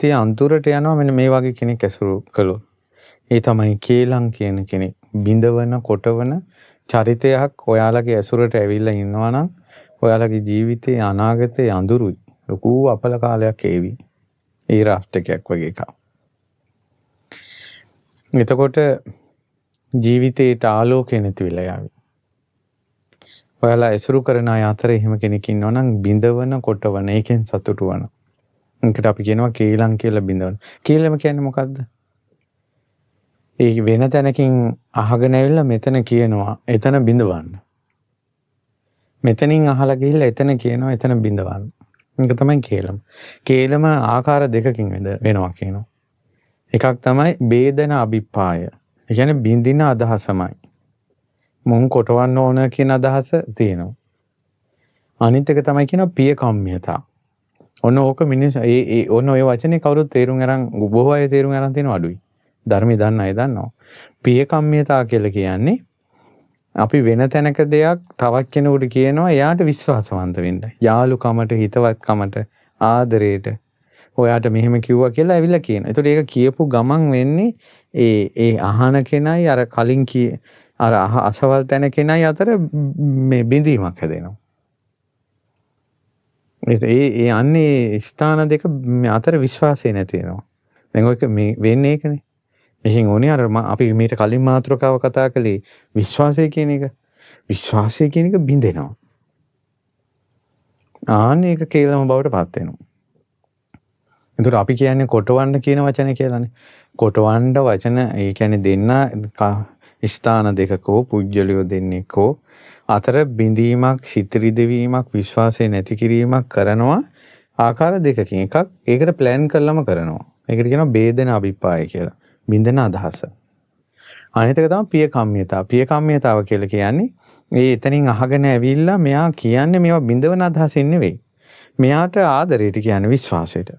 ජීවිතයේ අඳුරට යනවා මෙන්න මේ වගේ කෙනෙක් ඇසුරු කළොත්. ඒ තමයි කේලම් කියන කෙනෙක්. බිඳවන කොටවන චරිතයක් ඔයාලගේ ඇසුරට ඇවිල්ලා ඉන්නවා නම් ඔයාලගේ ජීවිතයේ අනාගතයේ අඳුරුයි. ලොකු අපල කාලයක් ඒවි. ඒ රාෂ්ට්‍රකයක් වගේ එකක්. එතකොට ජීවිතේට ආලෝකය නැති වෙලා යාවි. ඔයාලා ඇසුරු කරන අය අතර එහෙම කෙනෙක් ඉන්නවා නම් බිඳවන කොටවන ඒකෙන් සතුටු වන. ඒකට අපි කියනවා කේලම් කියලා බිඳවන. කේලම කියන්නේ මොකද්ද? ඒ වෙන තැනකින් අහගෙන ඇවිල්ලා මෙතන කියනවා එතන බිඳවන්න. මෙතනින් අහලා ගිහිල්ලා එතන කියනවා එතන බිඳවන්න. ඒක තමයි කේලම. කේලම ආකාර දෙකකින් වෙනවා කියනවා. එකක් තමයි බේදන අභිපාය. ඒ කියන්නේ බින්දින අදහසමයි. මුන් කොටවන්න ඕන කියන අදහස තියෙනවා. අනිත් එක තමයි කියනවා පිය කම්මියතා. ඔන්න ඕක මිනිස් ඒ ඒ ඔන්න ඔය වචනේ කවුරුත් තේරුම් අරන් බොහෝ අය තේරුම් අරන් තියෙන අඩුයි. ධර්මي දන්න අය දන්නවා. පිය කම්මියතා කියලා කියන්නේ අපි වෙන තැනක දෙයක් තවත් කෙනෙකුට කියනවා එයාට විශ්වාසවන්ත වෙන්න. යාළුකමට, හිතවත්කමට, ආදරයට ඔයාට මෙහෙම කිව්වා කියලා ඇවිල්ලා කියනවා. ඒතකොට ඒක කියපු ගමන් වෙන්නේ ඒ ඒ අහන කෙනයි අර කලින් අර අසවල් තැන කෙනයි අතර මේ බිඳීමක් හැදෙනවා. ඒ ඒ අන්නේ ස්ථාන දෙක අතර විශ්වාසය නැති වෙනවා. දැන් ඔය මේ වෙන්නේ ඒකනේ. මෙහෙන් ඕනේ අර අපි මීට කලින් මාතෘකාව කතා කළේ විශ්වාසය කියන එක. විශ්වාසය කියන එක බිඳෙනවා. ආන්නේ ඒක කේලම බවට පත් වෙනවා. එතකොට අපි කියන්නේ කොටවන්න කියන වචනේ කියලානේ. කොටවන්න වචන ඒ කියන්නේ දෙන්න ස්ථාන දෙකක හෝ පුජ්‍යලියෝ දෙන්නෙක් හෝ අතර බිඳීමක්, සිත රිදවීමක්, විශ්වාසය නැති කිරීමක් කරනවා ආකාර දෙකකින්. එකක් ඒකට ප්ලෑන් කරලම කරනවා. ඒකට කියනවා බේදන අභිපාය කියලා. බින්දන අදහස. අනිත් එක තමයි පිය කම්මියතාව. පිය කම්මියතාව කියලා කියන්නේ ඒ එතනින් අහගෙන ඇවිල්ලා මෙයා කියන්නේ මේවා බිඳවන අදහසින් නෙවෙයි. මෙයාට ආදරයට කියන්නේ විශ්වාසයට.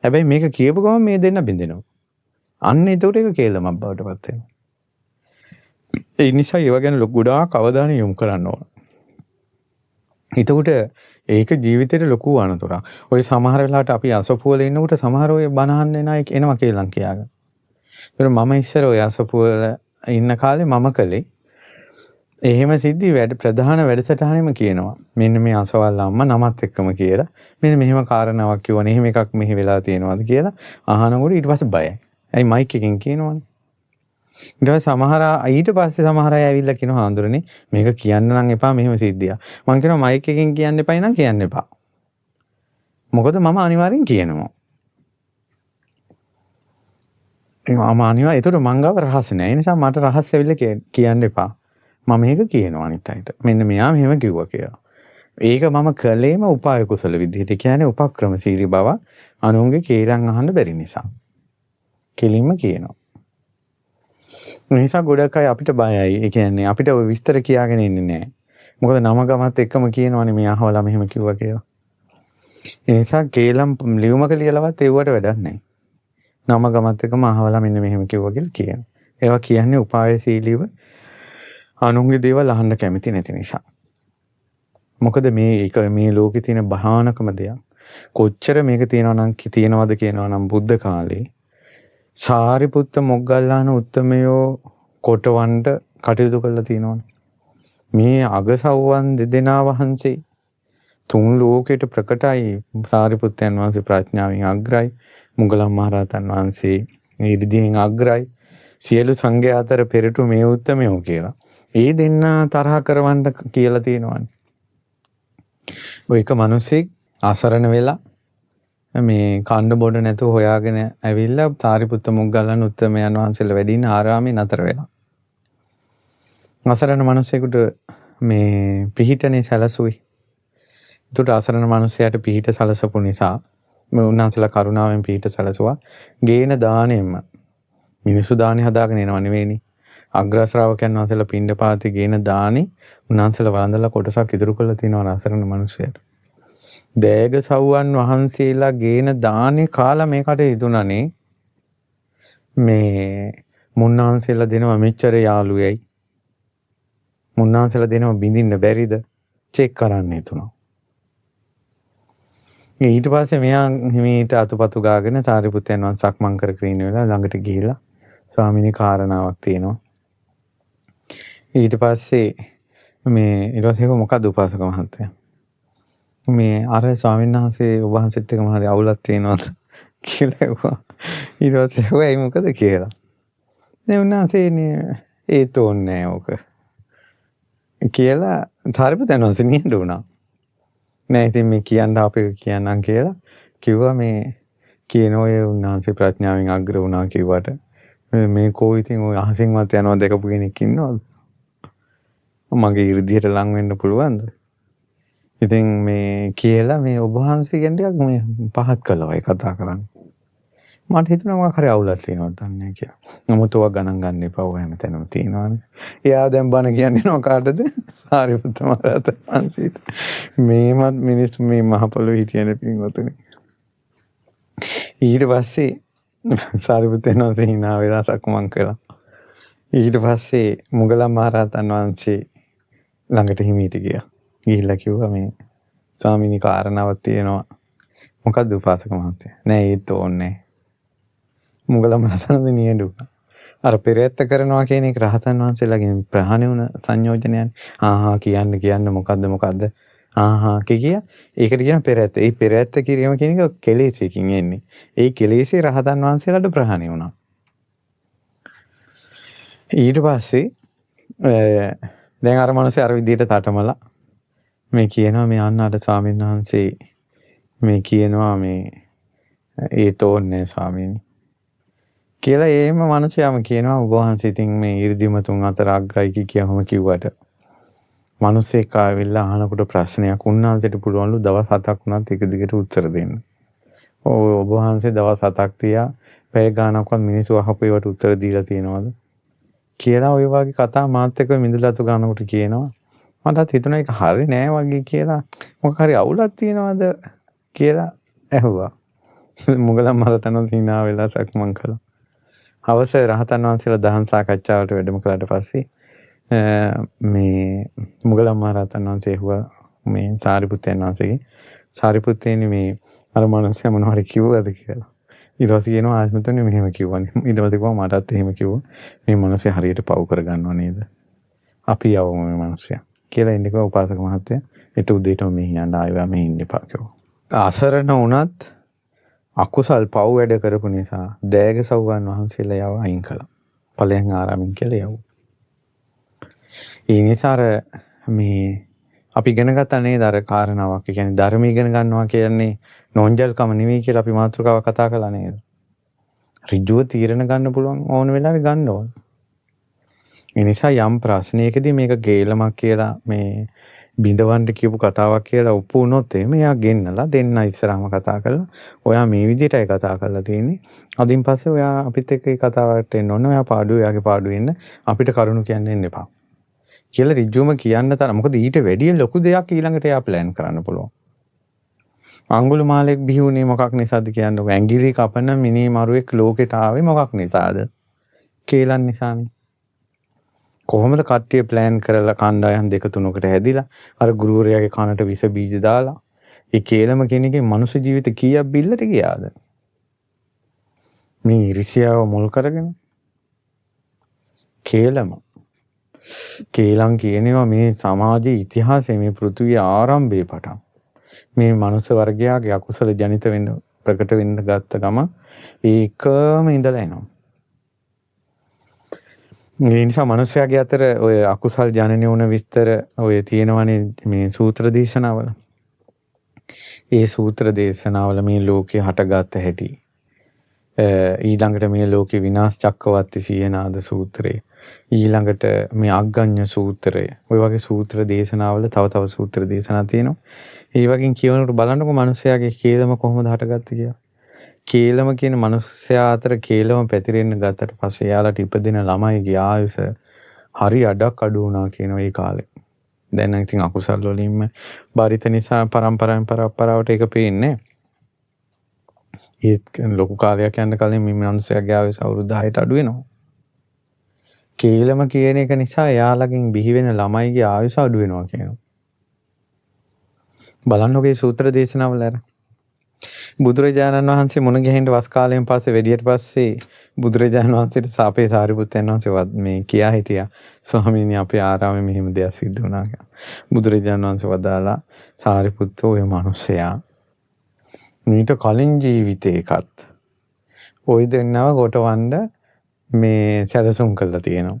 හැබැයි මේක කියපු ගමන් මේ දෙන්න බින්දෙනවා. අන්න එතකොට ඒක කේලමක් බවට පත් වෙනවා. ඒ නිසා ඒව ගැන ගොඩාක් අවධානය යොමු කරන්න ඕන. එතකොට ඒක ජීවිතේට ලොකු අනතුරක්. ඔය සමහර වෙලාවට අපි අසපුවල ඉන්නකොට සමහර ඔය බණ අහන්න එන අය එනවා කේලම් කියාගෙන. ඒතර මම ඉස්සර ඔය අසපුවල ඉන්න කාලේ මම කළේ එහෙම සිද්ධි වැඩ ප්‍රධාන වැඩසටහනෙම කියනවා. මෙන්න මේ අසවල් අම්මා නමත් එක්කම කියලා. මෙන්න මෙහෙම කාරණාවක් කිව්වනේ. එහෙම එකක් මෙහෙ වෙලා තියෙනවද කියලා අහනකොට ඊට පස්සේ බයයි. ඇයි මයික් එකෙන් කියනවනේ. ඊට පස්සේ සමහර ඊට පස්සේ සමහර අය ඇවිල්ලා කියනවා හාමුදුරනේ මේක කියන්න නම් එපා මෙහෙම සිද්ධියක්. මං කියනවා මයික් එකෙන් කියන්න එපයි නම් කියන්න එපා. මොකද මම අනිවාර්යෙන් කියනවා. මම අනිවාර්ය ඒතර මං ගාව රහස නෑ. ඒ නිසා මට රහස් ඇවිල්ලා කියන්න එපා. මම මේක කියනවා අනිත් අයට. මෙන්න මෙයා මෙහෙම කිව්වා කියලා. ඒක මම කළේම උපාය කුසල විදිහට. ඒ කියන්නේ උපක්‍රමශීලී බව අනුන්ගේ කේලම් අහන්න බැරි නිසා. කෙලින්ම කියනවා. ඒ නිසා ගොඩක් අය අපිට බයයි. ඒ කියන්නේ අපිට ඔය විස්තර කියාගෙන ඉන්නේ නෑ. මොකද නම ගමත් එක්කම කියනවනේ මේ අහවලා මෙහෙම කිව්වා කියලා. ඒ නිසා කේලම් ලියුමක ලියලවත් එව්වට වැඩක් නෑ. නම ගමත් එක්කම අහවලා මෙන්න මෙහෙම කිව්වා කියලා කියනවා. ඒවා කියන්නේ උපායශීලීව අනුන්ගේ දේවල් අහන්න කැමති නැති නිසා. මොකද මේ එක මේ ලෝකේ තියෙන භයානකම දෙයක්. කොච්චර මේක තියෙනවා නම් තියෙනවද කියනවා නම් බුද්ධ කාලේ සාරිපුත්ත මොග්ගල්ලාන උත්තමයෝ කොටවන්න කටයුතු කරලා තියෙනවනේ. මේ අගසව්වන් දෙදෙනා වහන්සේ තුන් ලෝකෙට ප්‍රකටයි. සාරිපුත්තයන් වහන්සේ ප්‍රඥාවෙන් අග්‍රයි. මුගලන් මහරහතන් වහන්සේ ඉරිදියෙන් අග්‍රයි. සියලු සංඝයා අතර පෙරටු මේ උත්තමයෝ කියලා. ඒ දෙන්න තරහ කරවන්න කියලා තියෙනවනේ. ඔය එක මිනිහෙක් අසරණ වෙලා මේ කන්න බොන්න නැතුව හොයාගෙන ඇවිල්ලා සාරිපුත්ත මොග්ගල්ලාන උත්තමයන් වහන්සේලා වැඩ ඉන්න ආරාමේ නතර වෙලා. අසරණ මිනිහෙකුට මේ පිහිටනේ සැලසුවේ. ඒකට අසරණ මිනිහයාට පිහිට සැලසපු නිසා මේ උන්වහන්සේලා කරුණාවෙන් පිහිට සැලසුවා. ගේන දාණයෙන්ම මිනිස්සු දාණේ හදාගෙන එනව නෙවෙයිනේ. අග්‍ර ශ්‍රාවකයන් වහන්සේලා පිණ්ඩපාතේ ගේන දාණේ උන්වහන්සේලා වළඳලා කොටසක් ඉතුරු කරලා තිනවා අසරණ මිනිහයාට. දෑග සව්වන් වහන්සේලා ගේන දානේ කාලා මේකට හිතුණනේ මේ මුන්නාන්සේලා දෙනවා මෙච්චර යාළුවයි. මුන්නාන්සේලා දෙනවා බින්දින්න බැරිද? චෙක් කරන්න හිතුණා. ඊට පස්සේ මෙයා හිමීට අතුපතු ගාගෙන සාරිපුත්තයන් වහන්සේ සක්මන් කර කර ඉන්න වෙලාව ළඟට ගිහිල්ලා ස්වාමීනි කාරණාවක් තියෙනවා. ඊට පස්සේ මේ ඊට පස්සේ කිව්වා මොකද්ද උපාසක මහත්තයා? මේ අර ස්වාමීන් වහන්සේ ඔබ වහන්සේත් එක්ක මොන හරි අවුලක් තියෙනවද කියලා ඇහුවා. ඊට පස්සේ ඇහුවා ඇයි මොකද කියලා. දැන් උන්වහන්සේ නේ ඒත් ඕනේ නෑ ඕක කියලා සාරිපුත්තයන් වහන්සේ නිහඬ වුණා. නෑ ඉතින් මේ කියන්න අපි කියන්නම් කියලා කිව්වා. මේ කියන ඔය උන්වහන්සේ ප්‍රඥාවෙන් අග්‍ර වුණා කිව්වට මේ කෝ ඉතින් ඔය අහසින්වත් යනවා දැකපු කෙනෙක් ඉන්නවද? මගේ 이르දියට ලං වෙන්න පුළුවන්ද? ඉතින් මේ කියලා මේ ඔබ වහන්සේ ගැන ටිකක් මේ පහත් කළා වගේ කතා කරන්නේ. මට හිතුණා මොකක් හරි අවුලක් තියෙනවද දන්නේ නැහැ කියලා. නමුත් ඔවා ගණන් ගන්න එපා, ඔය හැමතැනම තියෙනවානේ. එයා දැන් බණ කියන්නේ නෝ කාටද? සාරිපුත්ත මහ රහතන් වහන්සේට. මේමත් මිනිස්සු මේ මහ පොළොවේ හිටියනේ පින්වතුනි. ඊට පස්සේ සාරිපුත්තයන් වහන්සේ හිනා වෙලා සක්මන් කළා. ඊට පස්සේ මුගලන් මහ රහතන් වහන්සේ ළඟට හිමීට ගියා. ගිහිල්ලා කිව්වා මේ ස්වාමීනි කාරණාවක් තියෙනවා. මොකද්ද උපාසක මහත්තයා? නෑ ඒත් ඕනේ. මුගලන් මහ රහතන් වහන්සේ නිහඬ වුණා. අර පෙරයත්ත කරනවා කියන එක රහතන් වහන්සේලාගෙන් ප්‍රහාණය වුණ සංයෝජනයනේ. ආහා කියන්න කියන්න මොකද්ද මොකද්ද? ආහා කිය ඒකට කියන පෙරයත්ත. ඒ පෙරයත්ත කිරීම කියන එක කෙලෙසකින් එන්නේ. ඒ කෙලෙසේ රහතන් වහන්සේලාට ප්‍රහාණය වුණා. ඊට පස්සේ දැන් අර මිනිස්සේ අර විදිහට තටමලා මේ කියනවා මේ අන්න අර ස්වාමීන් වහන්සේ මේ කියනවා මේ ඒත් ඕනේ ස්වාමීනි කියලා. එහෙම මිනිසයාම කියනවා ඔබ වහන්සේ ඉතින් මේ 이르දිමතුන් අතර අග්‍රයි කියවම කිව්වට මිනිස්සෙක් ආවිල්ලා අහනකොට ප්‍රශ්නයක් උන්වහන්සේට පුළුවන්ලු දවස් 7ක් වුණත් එක දිගට උත්තර දෙන්න. ඔව් ඔබ වහන්සේ දවස් 7ක් තියා පැය ගාණක්වත් මිනිස්සු අහපු ඒවට උත්තර දීලා තියෙනවද කියලා ඔය වගේ කතා මාත් එක්ක මිදුලතු ගන්නකොට කියනවා. මටත් හිතුණා ඒක හරි නෑ වගේ කියලා. මොකක් හරි අවුලක් තියෙනවද කියලා ඇහුවා. මුගලන් මහ රහතන් වහන්සේ hina වෙලා සක්මන් කළා. හවස රහතන් වහන්සේලා දහම් සාකච්ඡාවට වැඩම කළාට පස්සේ මේ මුගලන් මහ රහතන් වහන්සේ ඇහුවා මේ සාරිපුත්තයන් වහන්සේගෙන්, සාරිපුත්තේනි මේ අර මනුස්සයා මොනවා හරි කිව්වද කියලා. ඊට පස්සේ කියනවා ආත්මතුනි මෙහෙම කිව්වනේ. ඊට පස්සේ කිව්වා මටත් එහෙම කිව්වා. මේ මනුස්සයා හරියට පව් කරගන්නව නේද? අපි යවමු මේ මනුස්සයා කියලා ඉන්න කිව්වා උපාසක මහත්තයා. ඊට උදේටම මෙහි යන්න ආයෙ මෙහි ඉන්න එපා කිව්වා. අසරණ වුණත් අකුසල් පව් වැඩ කරපු නිසා දෑග සව්වන් වහන්සේලා යව අයින් කළා. ඵලයන් ආරාමින් කියලා යවුවා. ඒ නිසා අර මේ අපි ඉගෙන ගත්තා නේද අර කාරණාවක්. ඒ කියන්නේ ධර්ම ඉගෙන ගන්නවා කියන්නේ නෝන්ජල්කම නෙවෙයි කියලා අපි මාතෘකාවක් කතා කළා නේද? ඍජුව තීරණ ගන්න පුළුවන් ඕන වෙලාවෙ ගන්න ඕන. ඒ නිසා යම් ප්‍රශ්නයකදී මේක ගේලමක් කියලා මේ බිඳවන්න කියපු කතාවක් කියලා ඔප්පු වුණොත් එහෙම එයා ගෙන්නලා දෙන්න ඉස්සරහම කතා කරලා ඔයා මේ විදිහටයි කතා කරලා තියෙන්නේ. අදින් පස්සේ ඔයා අපිත් එක්ක ඒ කතාවට එන්න ඕන. ඔයා පාඩුව ඔයාගේ පාඩුවේ ඉන්න. අපිට කරුණු කියන්න එන්න එපා කියලා ඍජුවම කියන්න තරම්. මොකද ඊට වැඩිය ලොකු දෙයක් ඊළඟට එයා ප්ලෑන් කරන්න පුළුවන්. අඟුලිමාලෙක් බිහි වුණේ මොකක් නිසාද කියන්නකො. ඇඟිලි කපන මිනි මරුවෙක් ලෝකෙට ආවේ මොකක් නිසාද? කේලන් නිසානේ. කොහොමද කට්ටිය ප්ලෑන් කරලා කණ්ඩායම් දෙක තුනකට හැදිලා අර ගුරුවරයාගේ කනට විස බීජ දාලා ඒ කේලම කියන එකේ මනුෂ්‍ය ජීවිත කීයක් බිල්ලට ගියාද? මේ ඉරිසියාව මුල් කරගෙන කේලම. කේලම් කියනවා මේ සමාජයේ ඉතිහාසයේ මේ පෘථිවිය ආරම්භයේ පටන් මේ මනුස්ස වර්ගයාගේ අකුසල ජනිත වෙන්න ප්‍රකට වෙන්න ගත්ත ගම ඒකම ඉඳලා එනවා. ඒ නිසා මනුස්සයාගේ අතර ඔය අකුසල් ජනනය වුණ විස්තර ඔය තියෙනවනේ මේ සූත්‍ර දේශනාවල. ඒ සූත්‍ර දේශනාවල මේ ලෝකේ හටගත්ත හැටි, ඊළඟට මේ ලෝකේ විනාශ චක්කවර්ති සීනාද සූත්‍රය, ඊළඟට මේ අග්ගඤ්ඤ සූත්‍රය, ඔය වගේ සූත්‍ර දේශනාවල තව තව සූත්‍ර දේශනා තියෙනවා. ඒ වගේ කියවනකොට බලන්නකො මනුස්සයාගේ කේලම කොහොමද හටගත්තේ කියලා. කේලම කියන මනුස්සයා අතර කේලම පැතිරෙන්න ගත්තට පස්සේ එයාලට ඉපදෙන ළමයිගේ ආයුෂ හරි අඩක් අඩු වුණා කියනවා ඒ කාලේ. දැන් නම් ඉතින් අකුසල් වලින්ම බරිත නිසා පරම්පරාවෙන් පරම්පරාවට ඒක පේන්නේ. ඒත් ලොකු කාලයක් යන කලින් මේ මනුස්සයාගේ ආයුෂ අවුරුදු 10ට අඩු වෙනවා. කේලම කියන එක නිසා එයාලගෙන් බිහි වෙන ළමයිගේ ආයුෂ අඩු වෙනවා කියනවා. බලන්නකෝ මේ සූත්‍ර දේශනාවල අර. බුදුරජාණන් වහන්සේ මුණ ගැහෙන්න වස් කාලයෙන් පස්සේ වැඩියට පස්සේ බුදුරජාණන් වහන්සේට අපේ සාරිපුත්තයන් වහන්සේ මේ කියා හිටියා, ස්වාමීනි අපේ ආරාමේ මෙහෙම දෙයක් සිද්ධ වුණා කියලා. බුදුරජාණන් වහන්සේ වදාලා, සාරිපුත්ත ඔය මිනිසයා මීට කලින් ජීවිතේකත් ඔය දෙන්නව කොටවන්න මේ සැලසුම් කරලා තියෙනවා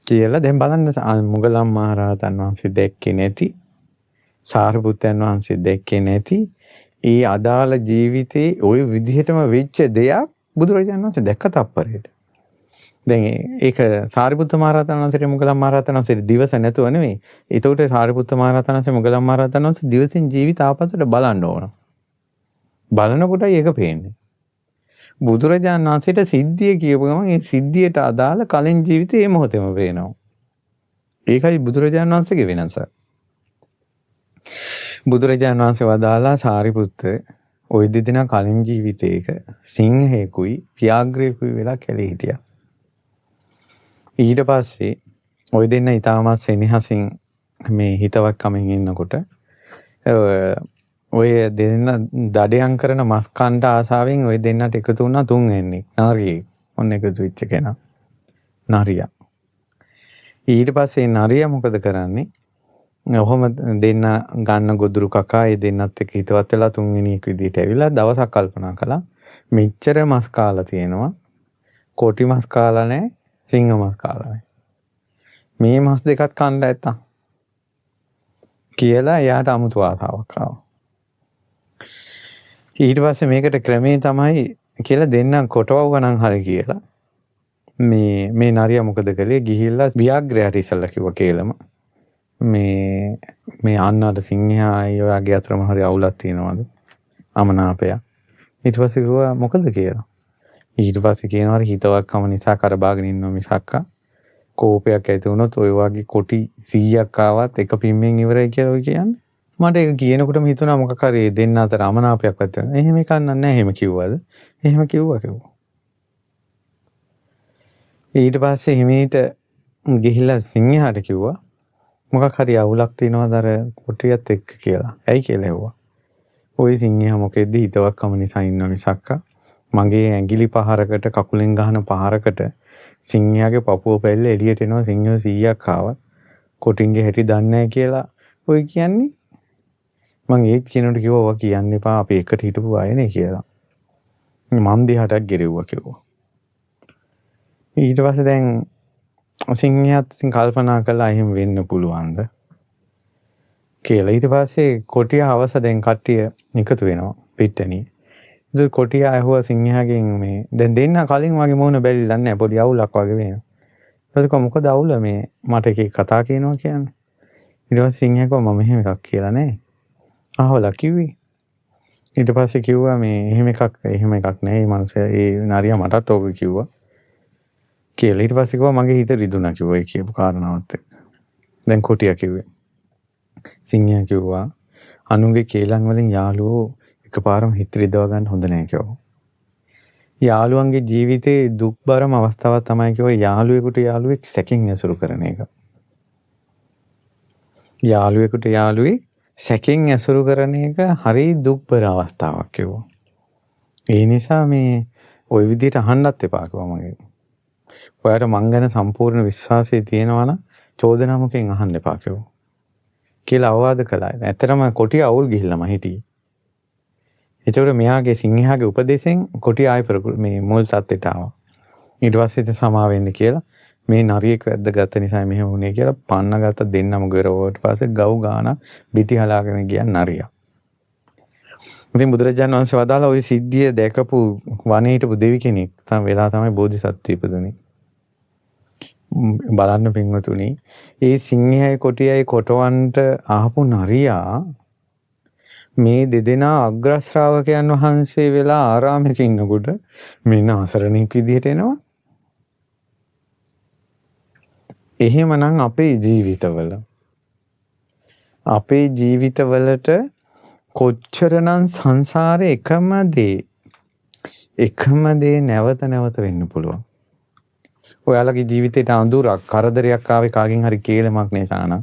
කියලා. දැන් බලන්න, මුගලන් මහරහතන් වහන්සේ දැක්කේ නැති, සාරිපුත්තයන් වහන්සේ දැක්කේ නැති ඒ අදාළ ජීවිතේ ওই විදිහටම වෙච්ච දෙයක් බුදුරජාණන් වහන්සේ දැක්ක තප්පරයට. දැන් ඒක සාරිපුත්ත මහරහතන් වහන්සේට මුගලන් මහරහතන් වහන්සේට දිවස නැතුව නෙවෙයි. ඒතකොට සාරිපුත්ත මහරහතන් වහන්සේ මුගලන් මහරහතන් වහන්සේ දිවසින් ජීවිත ආපස්සට බලන්න ඕන. බලනකොටයි ඒක පේන්නේ. බුදුරජාණන් වහන්සේට සිද්ධිය කියපු ගමන් ඒ සිද්ධියට අදාළ කලින් ජීවිතේ ඒ මොහොතේම පේනවා. ඒකයි බුදුරජාණන් වහන්සේගේ වෙනස. බුදුරජාණන් වහන්සේ වදාලා, සාරිපුත්ත ඔය දෙදෙනා කලින් ජීවිතේක සිංහයෙකුයි ව්‍යාඝ්‍රයෙකුයි වෙලා කැලේ හිටියා. ඊට පස්සේ ඔය දෙන්න ඉතාමත් සෙනෙහසින් මේ හිතවත්කමින් ඉන්නකොට ඔය දෙන්න දඩයන් කරන මස් කණ්ඩ ආසාවෙන් ඔය දෙන්නට එකතු වුණා තුන්වෙනි නරියෙක්. ඔන්න එකතු වෙච්ච කෙනා නරියා. ඊට පස්සේ නරියා මොකද කරන්නේ? ඔහොම දෙන්න ගන්න ගොදුරු කකා ඒ දෙන්නත් එක්ක හිතවත් වෙලා තුන්වෙනියෙක් විදිහට ඇවිල්ලා දවසක් කල්පනා කළා, මෙච්චර මස් කාලා තියෙනවා, කොටි මස් කාලා නැහැ, සිංහ මස් කාලා නැහැ, මේ මස් දෙකත් කන්න නැත්තම් කියලා එයාට අමුතු ආසාවක් ආවා. ඊට පස්සේ මේකට ක්‍රමේ තමයි කියලා දෙන්න කොටවව් ගණන් හරි කියලා මේ මේ නරියා මොකද කළේ, ගිහිල්ලා ව්‍යාඝ්‍රයාට ඉස්සල්ලා කිව්වා කේලම, මේ මේ අන්න අර සිංහයා ඒ වගේ අතරම හරි අවුලක් තියෙනවද අමනාපයක්. ඊට පස්සේ කිව්වා මොකද කියලා. ඊට පස්සේ කියනවා හරි හිතවත්කම නිසා කරබාගෙන ඉන්නවා මිසක්කා කෝපයක් ඇති වුණොත් ඔය වගේ කොටි 100ක් ආවත් එක පිම්මෙන් ඉවරයි කියලා ඔය කියන්නේ. මට ඒක කියනකොටම හිතුණා මොකක් හරි දෙන්න අතර අමනාපයක් ඇති වෙනවා. එහෙම එකක් නෑ. එහෙම කිව්වද? එහෙම කිව්වා කිව්වා. ඊට පස්සේ හිමීට ගිහිල්ලා සිංහයාට කිව්වා මොකක් හරි අවුලක් තියෙනවද අර කොටියත් එක්ක කියලා. ඇයි කියලා ඇහුවා. ඔය සිංහයා මොකෙද්ද හිතවත්කම නිසා ඉන්න මිසක්කා මගේ ඇඟිලි පහරකට කකුලෙන් ගහන පහරකට සිංහයාගේ පපුව පැල්ල එළියට එනවා, සිංහයෝ 100ක් ආවත් කොටින්ගේ හැටි දන්නේ නැහැ කියලා ඔය කියන්නේ. මං ඒත් කියනකොට කිව්වා ඔවා කියන්න එපා, අපි එකට හිටපු අයනේ කියලා. මං දිහාටක් ගෙරෙව්වා කිව්වා. ඊට පස්සේ දැන් සිංහයාත් ඉතින් කල්පනා කළා එහෙම වෙන්න පුළුවන්ද කියලා. ඊට පස්සේ කොටිය හවස දැන් කට්ටිය එකතු වෙනවා පිට්ටනියේ. ඉතින් කොටියා ඇහුවා සිංහයාගෙන් මේ දැන් දෙන්න කලින් වගේ මොන බැරිලා නැහැ, පොඩි අවුලක් වගේ වෙනවා. ඊට පස්සේ කිව්වා මොකද අවුල මේ මට එක එක කතා කියනවා කියන්නේ. ඊට පස්සේ සිංහයා කිව්වා මම එහෙම එකක් කියලා නෑ. අහවලා කිව්වේ. ඊට පස්සේ කිව්වා මේ එහෙම එකක් නෑ, මේ මනුස්සයා ඒ නරියා මටත් ඕක කිව්වා කියලා. ඊට පස්සේ කිව්වා මගේ හිත රිදුනා කිව්වා ඒ කියපු කාරණාවත් එක්ක. දැන් කොටියා කිව්වේ. සිංහයා කිව්වා අනුන්ගේ කේලම් වලින් යාළුවෝ එකපාරම හිත රිදව ගන්න හොඳ නෑ කිව්වා. යාළුවන්ගේ ජීවිතේ දුක්බරම අවස්ථාවක් තමයි කිව්වා යාළුවෙකුට යාළුවෙක් සැකෙන් ඇසුරු කරන එක. යාළුවෙකුට යාළුවෙක් සැකෙන් ඇසුරු කරන එක හරි දුක්බර අවස්ථාවක් කිව්වා. ඒ නිසා මේ ওই විදිහට අහන්නත් එපා කිව්වා මගෙන්. ඔයාට මං ගැන සම්පූර්ණ විශ්වාසය තියෙනවා නම් චෝදනා මුඛයෙන් අහන්න එපා කිව්වා. කියලා අවවාද කළා. ඇත්තටම කොටිය අවුල් ගිහිල්ලාම හිටියේ. එතකොට මෙයාගේ සිංහයාගේ උපදේශයෙන් කොටිය ආයෙ මේ මුල් තත්ත්වයට ආවා. ඊට පස්සේ ඉතින් සමා වෙන්න කියලා මේ නරියෙක් වැද්ද ගත්ත නිසා මෙහෙම වුණේ කියලා පන්න ගත්ත දෙන්නම ගොරවුවට පස්සේ ගව් ගාන බිටි හලාගෙන ගියා නරියා. ඉතින් බුදුරජාණන් වහන්සේ වදාලා ওই සිද්ධිය දැකපු වනේ හිටපු දෙවි කෙනෙක් තම වෙලා තමයි බෝධිසත්වය ඉපදුනේ. බලන්න පින්වතුනි, ඒ සිංහයයි කොටියයි කොටවන්ට ආපු නරියා මේ දෙදෙනා අග්‍ර ශ්‍රාවකයන් වහන්සේ වෙලා ආරාමයක ඉන්නකොට මෙන්න අසරණෙක් විදිහට එනවා. එහෙමනම් අපේ ජීවිතවලට කොච්චරනම් සංසාරේ එකම දේ නැවත නැවත වෙන්න පුළුවන්. ඔයාලගේ ජීවිතේට අඳුරක් කරදරයක් ආවේ කාගෙන් හරි කේලමක් නිසා නම්,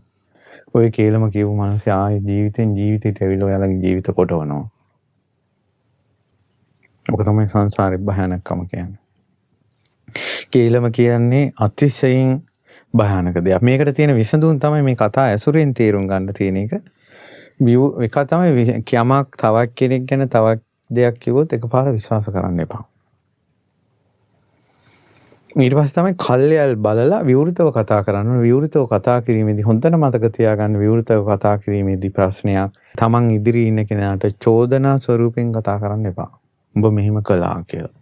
ඔය කේලම කියපු මිනිස්සු ආයේ ජීවිතෙන් ජීවිතයට ඇවිල්ලා ඔයාලගේ ජීවිත කොටවනවා. ඔක තමයි සංසාරේ භයානකම කියන්නේ. කේලම කියන්නේ අතිශයින් භයානක දෙයක්. මේකට තියෙන විසඳුම් තමයි මේ කතා ඇසුරෙන් තේරුම් ගන්න තියෙන එක. එක තමයි යමක් තවත් කෙනෙක් ගැන තවත් දෙයක් කිව්වොත් එකපාර විශ්වාස කරන්න එපා. ඊට පස්සේ තමයි කල්යල් බලලා විවෘතව කතා කරන්න ඕන. විවෘතව කතා කිරීමේදී හොඳට මතක තියාගන්න, විවෘතව කතා කිරීමේදී ප්‍රශ්නයක් තමන් ඉදිරියේ ඉන්න කෙනාට චෝදනා ස්වරූපෙන් කතා කරන්න එපා. උඹ මෙහෙම කළා කියලා.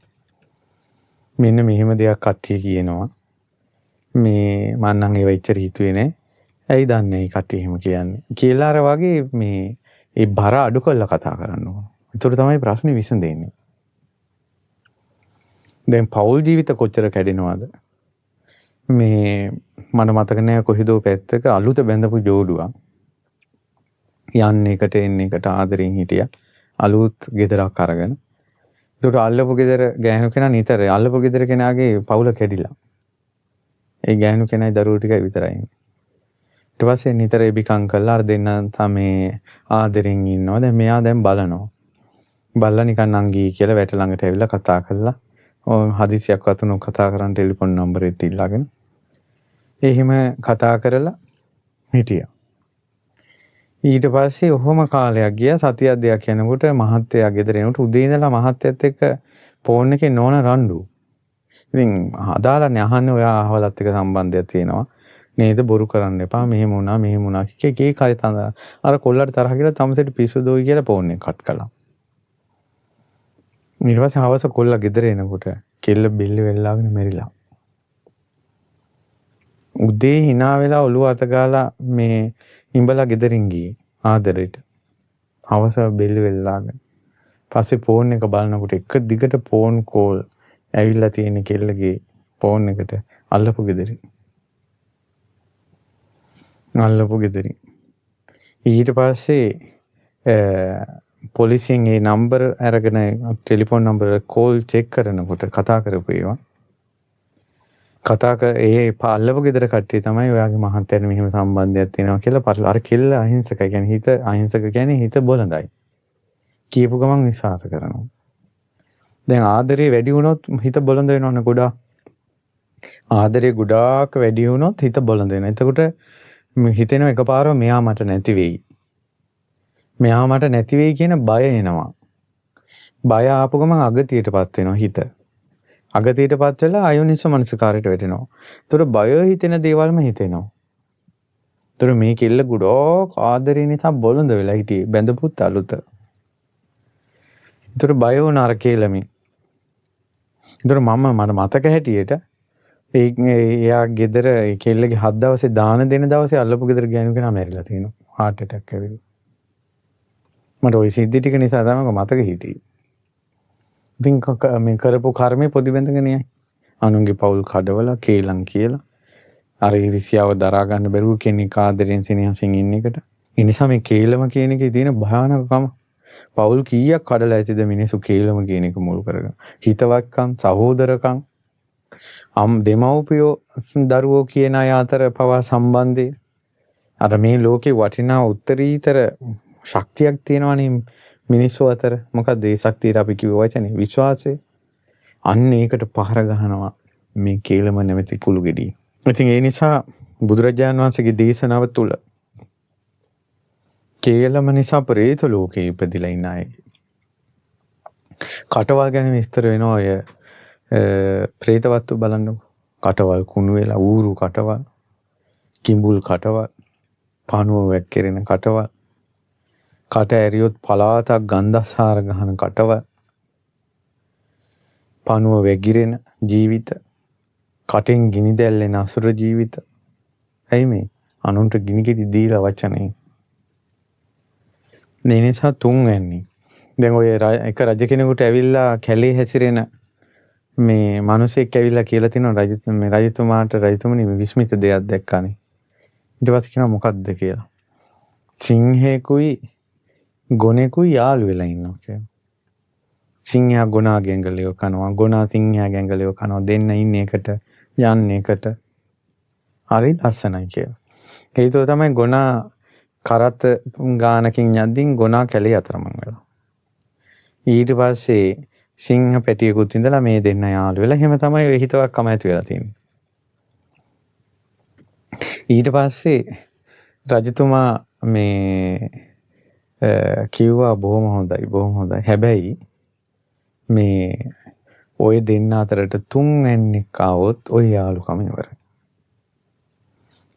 මෙන්න මෙහෙම දෙයක් කට්ටිය කියනවා. මේ මං නම් ඒව එච්චර හිතුවේ නෑ. ඇයි දන්නේ මේ කට්ටිය එහෙම කියන්නේ කියලා අර වගේ මේ ඒ බර අඩු කරලා කතා කරන්න ඕන. ඒතර තමයි ප්‍රශ්නේ විසඳෙන්නේ. දැන් පෞල් ජීවිත කොච්චර කැඩෙනවද? මේ මට මතක නෑ කොහෙදෝ පැත්තක අලුත බැඳපු ජෝඩුවක් යන්න එකට එන්න එකට ආදරෙන් හිටියා. අලුත් ගෙදරක් අරගෙන. ඒතකොට අල්ලපු ගෙදර ගෑනු කෙනා නිතර අල්ලපු ගෙදර කෙනාගේ පවුල කැඩිලා. ඒ ගෑනු කෙනයි දරුවෝ ටිකයි විතරයි ඉන්නේ. ඊට පස්සේ නිතර එබිකම් කරලා අර දෙන්න තමයි ආදරෙන් ඉන්නවා. දැන් මෙයා දැන් බලනවා. බලලා නිකන් නංගී කියලා වැට ළඟට ඇවිල්ලා කතා කරලා හදිසියක් වතුනොත් කතා කරන් ටෙලිෆෝන් නම්බරෙත් ඉල්ලගෙන එහෙම කතා කරලා හිටියා. ඊට පස්සේ ඔහොම කාලයක් ගියා. සතියක් දෙකක් යනකොට මහත්තයා ගෙදර එනකොට උදේ ඉඳලා මහත්තයත් එක්ක ෆෝන් එකේ නෝන රණ්ඩු. ඉතින් අදාළනේ අහන්නේ ඔයා අහවලත් එක්ක සම්බන්ධයක් තියෙනවා නේද, බොරු කරන්න එපා, මෙහෙම වුණා මෙහෙම වුණා කිය කී කය තඳ අර කොල්ලට තරහ කියලා තමසෙට පිස්සු දෝයි කියලා ෆෝන් එක කට් කළා. ඊට පස්සේ හවස කොල්ලා ගෙදර එනකොට කෙල්ල බිල්ල වෙල්ලාගෙන මැරිලා. උදේ hina වෙලා ඔළුව අත ගාලා මේ ඉඹලා ගෙදරින් ගියේ ආදරෙට. හවස බිල්ල වෙල්ලාගෙන. පස්සේ ෆෝන් එක බලනකොට එක දිගට ෆෝන් කෝල් ඇවිල්ලා තියෙන කෙල්ලගේ ෆෝන් එකට අල්ලපු ගෙදරින්. අල්ලපු ගෙදරින්. ඊට පස්සේ පොලිසියෙන් ඒ නම්බර් අරගෙන ටෙලිෆෝන් නම්බර් කෝල් චෙක් කරනකොට කතා කරපු ඒවා කතා කර ඒ අල්ලපු ගෙදර කට්ටිය තමයි ඔයාගේ මහත්තයාට මෙහෙම සම්බන්ධයක් තියෙනවා කියලා අර කෙල්ල අහිංසකයි කියන්නේ හිත අහිංසක කියන්නේ හිත බොළඳයි කියපු ගමන් විශ්වාස කරනවා. දැන් ආදරේ වැඩි වුණොත් හිත බොළඳ වෙනවනේ ගොඩාක්. ආදරේ ගොඩාක් වැඩි වුණොත් හිත බොළඳ වෙනවා. එතකොට හිතෙනවා එකපාරම මෙයා මට නැති වෙයි. මෙයා මට නැති වෙයි කියන බය එනවා. බය ආපු ගමන් අගතියටපත් වෙනවා හිත. අගතියටපත් වෙලා අයෝනිසෝ මනසිකාරයට වැටෙනවා. ඒතර බය හිතෙන දේවල්ම හිතෙනවා. ඒතර මේ කෙල්ල ගොඩාක් ආදරේ නිසා බොළඳ වෙලා හිටියේ බැඳපුත් අලුත. ඒතර බය වුණා අර කේලමින්. ඒතර මට මතක හැටියට එයා ගෙදර ඒ කෙල්ලගේ හත් දවසේ දාන දෙන දවසේ අල්ලපු ගෙදර ගෑනු කෙනා මැරිලා තියෙනවා. හાર્ට් ඇටැක් ඇවිල්ලා. මට ওই සිද්ධි ටික නිසා තමයි මතක හිටියේ. ඉතින් මේ කරපු කර්මේ පොඩි බැඳගෙන යයි. අනුන්ගේ පවුල් කඩවලා කේලම් කියලා අර ඊර්ෂ්‍යාව දරා ගන්න බැරුව කෙනෙක් ආදරෙන් සෙනෙහසින් ඉන්න එකට. ඒ නිසා මේ කේලම කියන එකේ තියෙන භයානකකම පවුල් කීයක් කඩලා ඇතිද මිනිස්සු කේලම කියන එක මුල් කරගෙන. හිතවත්කම්, සහෝදරකම්, දෙමව්පියෝ දරුවෝ කියන අය අතර පවා සම්බන්ධය. අර මේ ලෝකේ වටිනා උත්තරීතර ශක්තියක් තියෙනවනේ මිනිස්සු අතර. මොකද්ද ඒ ශක්තියට අපි කිව්ව වචනේ? විශ්වාසය. අන්න ඒකට පහර ගහනවා මේ කේලම නැමැති කුළු ගෙඩිය. ඉතින් ඒ නිසා බුදුරජාණන් වහන්සේගේ දේශනාව තුළ කේලම නිසා ප්‍රේත ලෝකේ ඉපදිලා ඉන්න අය කටවල් ගැන විස්තර වෙනවා. ඔය ප්‍රේතවත්තු බලන්නකෝ. කටවල් කුණු වෙලා ඌරු කටවල්, කිඹුල් කටවල්, පණුව වැක්කිරෙන කටවල්, කට ඇරියොත් පලාතක් ගන්ධසාර ගහන කටවල්, පණුව වැගිරෙන ජීවිත, කටෙන් ගිනි දැල්ලෙන අසුර ජීවිත. ඇයි මේ අනුන්ට ගිනි ගෙඩි දීලා වචනේ. මේ නිසා තුන්වැන්නේ. දැන් ඔය එක රජ කෙනෙකුට ඇවිල්ලා කැලේ හැසිරෙන මේ මිනිසෙක් ඇවිල්ලා කියලා තිනවා රජතුමාට, රජතුමනි මේ විස්මිත දෙයක් දැක්කානේ. ඊට පස්සේ කියනවා මොකද්ද කියලා. සිංහයෙකුයි ගොනෙකුයි යාළු වෙලා ඉන්නවා කියලා. සිංහයා ගොනාගේ ඇඟලිව කනවා, ගොනා සිංහයාගේ ඇඟලිව කනවා, දෙන්න ඉන්නේ එකට, යන්නේ එකට. හරි ලස්සනයි කියලා. හේතුව තමයි ගොනා කරත් ගානකින් යද්දී ගොනා කැලේ අතරමං වෙලා. ඊට පස්සේ සිංහ පැටියෙකුත් ඉඳලා මේ දෙන්න යාළු වෙලා එහෙම තමයි ඔය හිතවත්කම ඇති වෙලා තියෙන්නේ. ඊට පස්සේ රජතුමා මේ කිව්වා බොහොම හොඳයි බොහොම හොඳයි. හැබැයි මේ ඔය දෙන්න අතරට තුන්වැන්නෙක් ආවොත් ඔය යාළුකම ඉවරයි.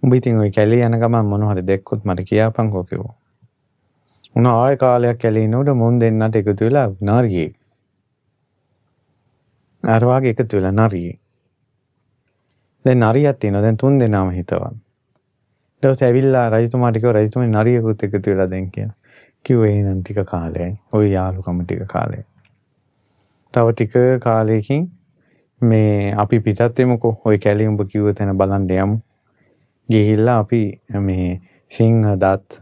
උඹ ඉතින් ඔය කැලේ යන ගමන් මොන හරි දැක්කොත් මට කියාපන්කෝ කිව්වා. උන ආයෙ කාලයක් කැලේ ඉන්නකොට මුන් දෙන්නට එකතු වෙලා නරියෙක්. අර වාගේ එකතු වෙලා නරියෙක්. දැන් නරියක් තියෙනවා. දැන් තුන් දෙනාම හිතවත්. ඊට පස්සේ ඇවිල්ලා රජතුමාට කිව්වා රජතුමනි නරියෙකුත් එකතු වෙලා දැන් කියලා. කිව්වේ එහෙනම් ටික කාලයයි. ඔය යාළුකම ටික කාලයයි. තව ටික කාලයකින් මේ අපි පිටත් වෙමුකෝ. ඔය කැලේ උඹ කිව්ව තැන බලන්න යමු. ගිහිල්ලා අපි මේ සිංහ දත්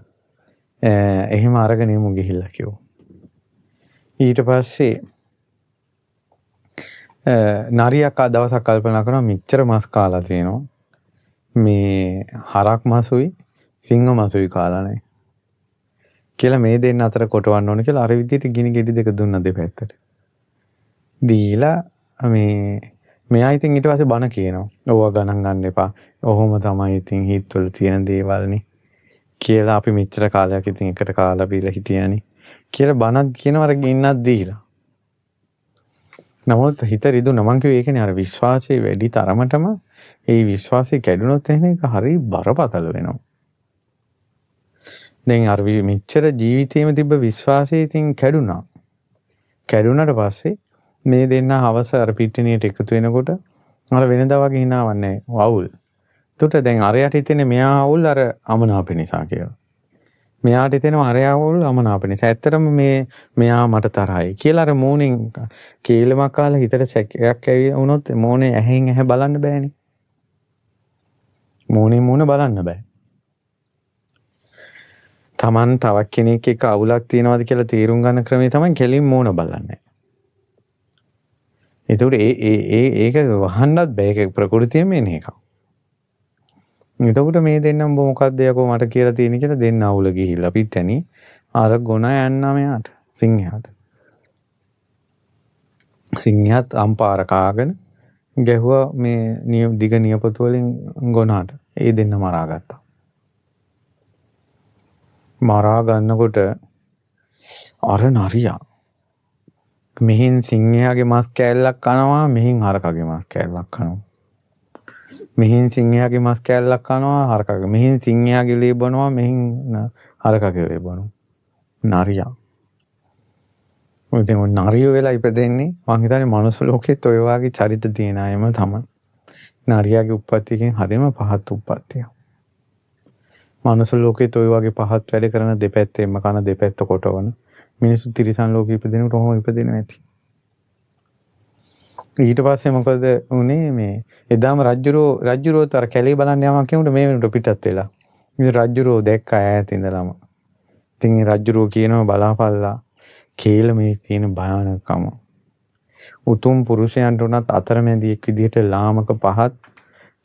එහෙම අරගෙන යමු ගිහිල්ලා කිව්වා. ඊට පස්සේ නරියක් දවසක් කල්පනා කරනවා මෙච්චර මස් කාලා තියෙනවා. මේ හරක් මසුයි සිංහ මසුයි කාලා නැහැ කියලා මේ දෙන්න අතර කොටවන්න ඕන කියලා අර විදිහට ගිනි ගෙඩි දෙක දුන්නා දෙපැත්තට. දීලා මේ මෙයා ඉතින් ඊට පස්සේ බන කියනවා. ඕවා ගණන් ගන්න එපා. ඔහොම තමයි ඉතින් හිතවල තියෙන දේවල්නේ කියලා අපි මෙච්චර කාලයක් ඉතින් එකට කාලා බීලා හිටියානේ කියලා බනත් කියනවා අර ගින්නක් දීලා. නමුත් හිත රිදුනා. මං කිව්වේ ඒකනේ අර විශ්වාසය වැඩි තරමටම ඒ විශ්වාසය කැඩුනොත් එහෙම ඒක හරි බරපතල වෙනවා. දැන් අර මෙච්චර ජීවිතේම තිබ්බ විශ්වාසය ඉතින් කැඩුනා. කැඩුනට පස්සේ මේ දෙන්න හවස අර පිටිනියට එකතු වෙනකොට අර වෙනදා වගේ හිනාවක් නැහැ. අවුල්. එතකොට දැන් අරයට හිතෙන්නේ මෙයා අවුල් අර අමනාප නිසා කියලා. මෙයාට හිතෙනවා අරයා අවුල් අමනාප නිසා. ඇත්තටම මේ මෙයා මට තරහයි කියලා අර මූණෙන් කේලමක් කාලා හිතට සැකයක් ඇවි වුණොත් මූණේ ඇහෙන් ඇහැ බලන්න බෑනේ. මූණෙන් මූණ බලන්න බෑ. Taman තවත් කෙනෙක් එක්ක අවුලක් තියෙනවද කියලා තේරුම් ගන්න ක්‍රමය තමයි කෙලින් මූණ බලන්නේ. එතකොට ඒ ඒ ඒ ඒක වහන්නත් බෑ. ඒක ප්‍රകൃතියෙම එන එකක්. එතකොට මේ දෙන්න උඹ මොකද්ද යකෝ මට කියලා තියෙන කියලා දෙන්න අවුල ගිහිල්ලා පිටැනි අර ගොනා යන්නා මෙයාට සිංහයාට. සිංහයාත් අම්පාර කාගෙන ගැහුවා මේ දිග නියපොතු වලින් ගොනාට. ඒ දෙන්න මරාගත්තා. මරා ගන්නකොට අර නරියා මෙහින් සිංහයාගේ මස් කෑල්ලක් කනවා, මෙහින් හරකගේ මස් කෑල්ලක් කනවා. මෙහින් සිංහයාගේ මස් කෑල්ලක් කනවා, හරකගේ. මෙහින් සිංහයාගේ ලේ බොනවා, මෙහින් හරකගේ ලේ බොනවා. නරියා. ඔය ඉතින් ඔය නරියෝ වෙලා ඉපදෙන්නේ මං හිතන්නේ මනුස්ස ලෝකෙත් ඔය වගේ චරිත තියෙන අයම තමයි. නරියාගේ උප්පත්තියකින් හරිම පහත් උප්පත්තියක්. මනුස්ස ලෝකෙත් ඔය වගේ පහත් වැඩ කරන දෙපැත්තෙන්ම කන දෙපැත්ත කොටවන මිනිස්සු තිරිසන් ලෝකෙ ඉපදෙනකොට ඔහොම ඉපදෙනවා ඇති. ඊට පස්සේ මොකද වුනේ මේ එදාම රජ්ජුරුවෝ අර කැලේ බලන්න යamak කියනකොට මේ වෙනකොට පිටත් වෙලා. ඉතින් රජ්ජුරුවෝ දැක්ක ඈත ඉඳලම. ඉතින් රජ්ජුරුවෝ කියනවා බලාපල්ලා කේලමේ තියෙන භයානකම. උතුම් පුරුෂයන්ට උනත් අතරමැදියෙක් විදිහට ලාමක පහත්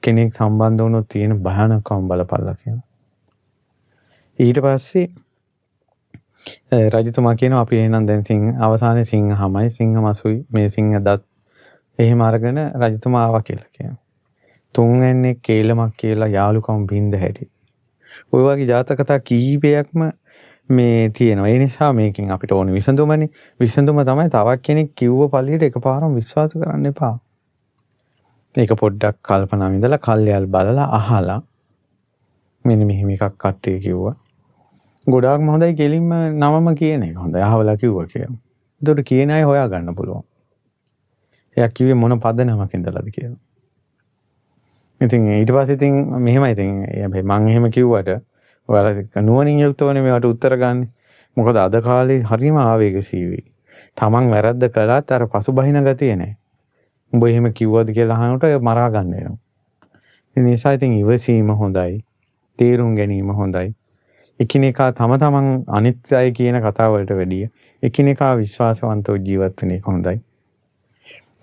කෙනෙක් සම්බන්ධ වුණොත් තියෙන භයානකම බලපල්ලා කියනවා. ඊට පස්සේ රජතුමා කියනවා අපි එහෙනම් දැන් සිංහ අවසානයේ සිංහමයි සිංහ මසුයි මේ සිංහ දත් එහෙම අරගෙන රජතුමා ආවා කියලා කියනවා. තුන්වැන්නේ කේලමක් කියලා යාළුකම බින්ද හැටි. ඔය වගේ ජාතක කතා කීපයක්ම මේ තියෙනවා. ඒ නිසා මේකෙන් අපිට ඕනේ විසඳුමනේ. විසඳුම තමයි තවත් කෙනෙක් කිව්ව පළියට එකපාරම විශ්වාස කරන්න එපා. ඒක පොඩ්ඩක් කල්පනා විඳලා කල්යල් බලලා අහලා මෙන්න මෙහෙම එකක් කට්ටිය කිව්වා. ගොඩාක්ම හොඳයි කෙලින්ම නමම කියන එක. හොඳයි අහවලා කිව්වා කියලා. එතකොට කියන අය හොයා ගන්න පුළුවන්. එයා කිව්වේ මොන පදනමක ඉඳලාද කියලා. ඉතින් ඊට පස්සේ ඉතින් මෙහෙමයි ඉතින් හැබැයි මං එහෙම කිව්වට ඔයාලා නුවණින් යුක්තවනේ මේවට උත්තර ගන්න. මොකද අද කාලේ හරිම ආවේගශීලී. තමන් වැරද්ද කළත් අර පසුබහින ගතිය නෑ. උඹ එහෙම කිව්වද කියලා අහනකොට මරා ගන්න වෙනවා. ඒ නිසා ඉතින් ඉවසීම හොඳයි. තේරුම් ගැනීම හොඳයි. එකිනෙකා තම තමන් අනිත් අය කියන කතා වලට වැඩිය එකිනෙකා විශ්වාසවන්තව ජීවත් වෙන එක හොඳයි.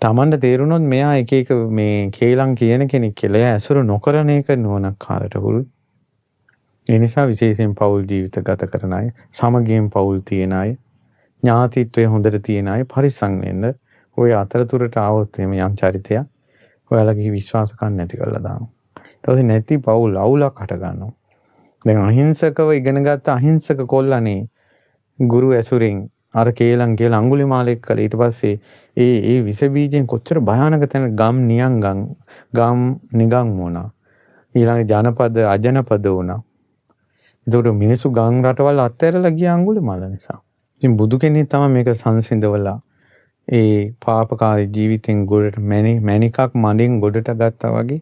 තමන්ට තේරුණොත් මෙයා එක එක මේ කේලම් කියන කෙනෙක් කියලා එයා ඇසුරු නොකරන එක නුවණක්කාරට හුරුයි. ඒ නිසා විශේෂයෙන් පෞල් ජීවිත ගත කරන අය, සමගියෙන් පෞල් තියෙන අය, ඥාතිත්වය හොඳට තියෙන අය පරිස්සම් වෙන්න. ඔය අතරතුරට ආවොත් එහෙම යම් චරිතයක් ඔයාලගේ විශ්වාසකම් නැති කරලා දානවා. ඊට පස්සේ නැති පෞල් අවුලක් හට ගන්නවා. දැන් අහිංසකව ඉගෙන ගත්ත අහිංසක කොල්ලනේ ගුරු ඇසුරෙන් අර කේලම් කියලා අඟුලිමාලෙක් කළා. ඊට පස්සේ ඒ ඒ විස බීජෙන් කොච්චර භයානක තැන ගම් නියංගම් ගම් නිගම් වුණා. ඊළඟ ජනපද අජනපද වුණා. ඒතකොට මිනිස්සු ගම් රටවල් අත්හැරලා ගියා අඟුලිමාල නිසා. ඉතින් බුදු කෙනෙක් තමයි මේක සංසිඳවලා ඒ පාපකාරී ජීවිතෙන් ගොඩට මැණිකක් මඩෙන් ගොඩට ගත්තා වගේ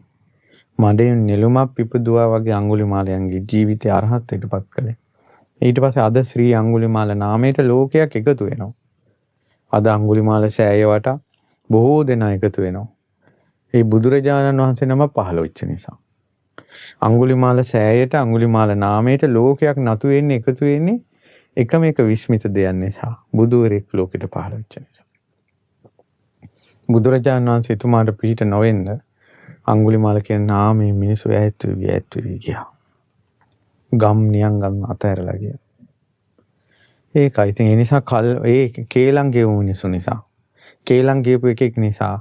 මඩෙන් නෙළුමක් පිපදුවා වගේ අඟුලිමාලයන්ගේ ජීවිතය අරහත්ත්වයට පත් කළේ. ඊට පස්සේ අද ශ්‍රී අඟුලිමාල නාමයට ලෝකයක් එකතු වෙනවා. අද අඟුලිමාල සෑය වටා බොහෝ දෙනා එකතු වෙනවා. ඒ බුදුරජාණන් වහන්සේ නම පහළ වෙච්ච නිසා. අඟුලිමාල සෑයට අඟුලිමාල නාමයට ලෝකයක් නතු වෙන්නේ එකතු වෙන්නේ එකම එක විස්මිත දෙයක් නිසා. බුදුවරයෙක් ලෝකෙට පහළ වෙච්ච නිසා. බුදුරජාණන් වහන්සේ එතුමාට පිහිට නොවෙන්න අඟුලිමාල කියන නාමයේ මිනිස්සු ඈත් වෙවි ඈත් වෙවි ගියා. ගම් නියං ගම් අතහැරලා ගියා. ඒකයි. ඉතින් ඒ නිසා කල් ඒ කේලම් කියපු මිනිස්සු නිසා කේලම් කියපු එකෙක් නිසා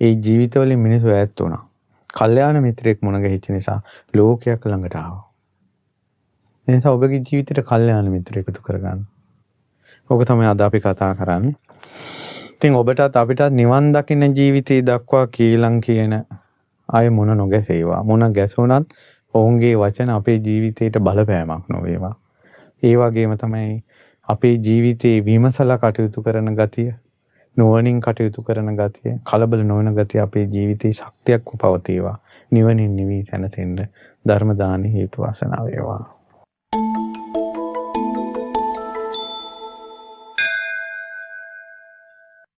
ඒ ජීවිතවලින් මිනිස්සු ඈත් වුණා. කල්යාණ මිත්‍රයෙක් මුණ ගැහිච්ච නිසා ලෝකයක් ළඟට ආවා. ඒ නිසා ඔබගේ ජීවිතේට කල්යාණ මිත්‍රයෙක් එකතු කරගන්න. ඕක තමයි අද අපි කතා කරන්නේ. ඉතින් ඔබටත් අපිටත් නිවන් දකින ජීවිතේ දක්වා කේලම් කියන අය මුණ නොගැසේවා. මුණ ගැසුණත් ඔවුන්ගේ වචන අපේ ජීවිතේට බලපෑමක් නොවේවා. ඒ වගේම තමයි අපේ ජීවිතේ විමසලා කටයුතු කරන ගතිය, නුවණින් කටයුතු කරන ගතිය, කලබල නොවන ගතිය අපේ ජීවිතේ ශක්තියක් පවතිවා. නිවනින් නිවී සැනසෙන්න ධර්ම දාන හේතු වාසනා වේවා.